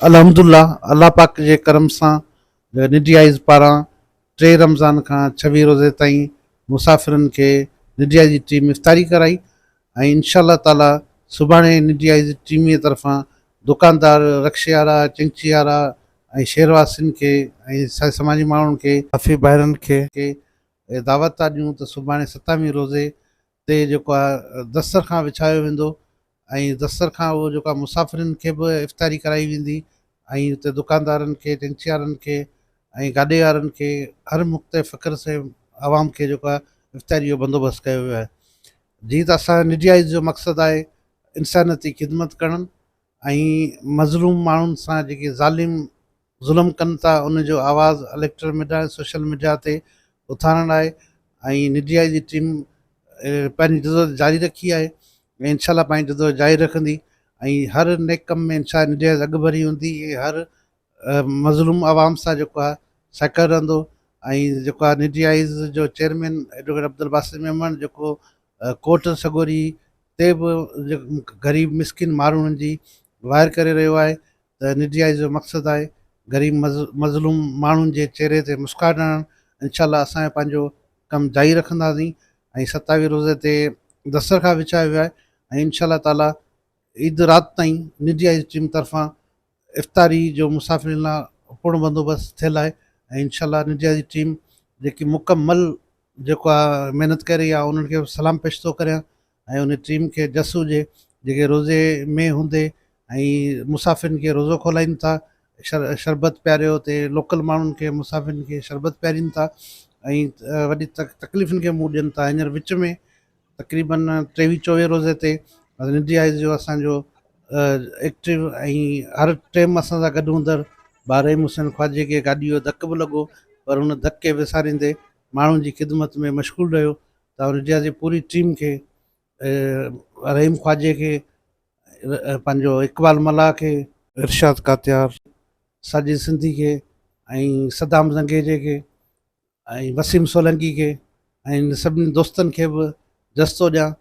الحمدالله الله پاڪ جي ڪرم سان نڊي آئيز پاران ٽي رمضان کان ڇويهه روزي تائين مسافرن کي نڊي آئيز جي ٽيم افطاري ڪرائي ۽ انشاء الله تعالي سڀاڻي نڊي آئيز ٽيم جي طرفان دڪاندار رڪشي وارا چنگچي وارا ۽ شهر واسين کي ۽ سماجي ماڻهن کي صحافي ڀائرن کي دعوت ٿا ڏيون ته سڀاڻي ستاويهه روزي تي جيڪو آهي دسترخوان وڇايو ويندو ۽ دسترخوان اهو جيڪو آهي مسافرن کي به افطاري ڪرائي ويندي ۽ اتي دڪاندارن کي ٽينڪسي وارن کي ۽ گاڏي وارن کي هر مقطع فقر سي عوام کي جيڪو آهي افطاري جو بندوبست ڪيو ويو آهي جيئن ته اسان نڊيائز جو مقصد آهي انسانيت جي خدمت ڪرڻ ۽ مظلوم ماڻهن سان جيڪي ظالم ظلم ڪن ٿا ان جو آواز اليڪٽرل ميڊيا ۽ سوشل ميڊيا تي اٿارڻ آهي ۽ نڊيا جي ٽيم پنهنجي جدوجهد جاري رکي آهي ۽ انشاء الله پنهنجي جدوجهد جاري رکندي ۽ هر نيڪ ڪم ۾ انشاء نڊيا اڳ ڀري هوندي ۽ هر مظلوم عوام سان جيڪو آهي سهڪار رهندو ۽ جيڪو آهي نڊيا جو چيئرمين ايڊووڪيٽ عبدالباسط ميمڻ جيڪو ڪورٽ سڳوري تي به غريب مسڪين ماڻهن جي واهر ڪري رهيو آهي ته نڊيائي جو مقصد آهي غريب مظلوم ماڻهن جي چهري تي مسڪراهٽ آڻڻ انشاء الله اسان پنهنجو ڪم جاري رکنداسين ۽ ستاويهه روزي تي دسترخوان وڇايو ويو آهي ۽ انشاء الله تعالي عيد رات تائين نڊيائي ٽيم طرفان افطاري جو مسافرين لاء پڻ بندوبست ٿيل آهي ۽ انشاء الله نڊيا جي ٽيم جيڪي مڪمل جيڪو آ محنت ڪري رهي آ انهن کي سلام پيش ٿو ڪريان ۽ ان ٽيم کي جس هجي جيڪي روزي ۾ هوندي ۽ مسافرن کي روزو کولائين ٿا شربت پياريو اتي لوڪل ماڻهن کي مسافرن کي شربت پيارين ٿا ۽ وڏي تڪليفن کي منهن ڏين ٿا هينئر وچ ۾ تقريبن ٽيويهه چوويهه روزي تي ننڍي آئيز جو اسان جو ايڪٽو ۽ هر ٽيم اسان سان گڏ هوندڙ ٻارهي محسن خواجي کي گاڏي جو ڌڪ به لڳو پر ان ڌڪ کي وساريندي ماڻهن جي خدمت ۾ مشغول رهيو ته انڊيا جي پوري ٽيم کي رحيم خواجي کي پنهنجو اقبال ملاح کي ارشاد ڪاتيار ساجد سنڌي کي ۽ صدام زنگيجي کي ۽ وسيم سولنگي کي ۽ سڀني دوستن کي به جس ٿو ڏيان.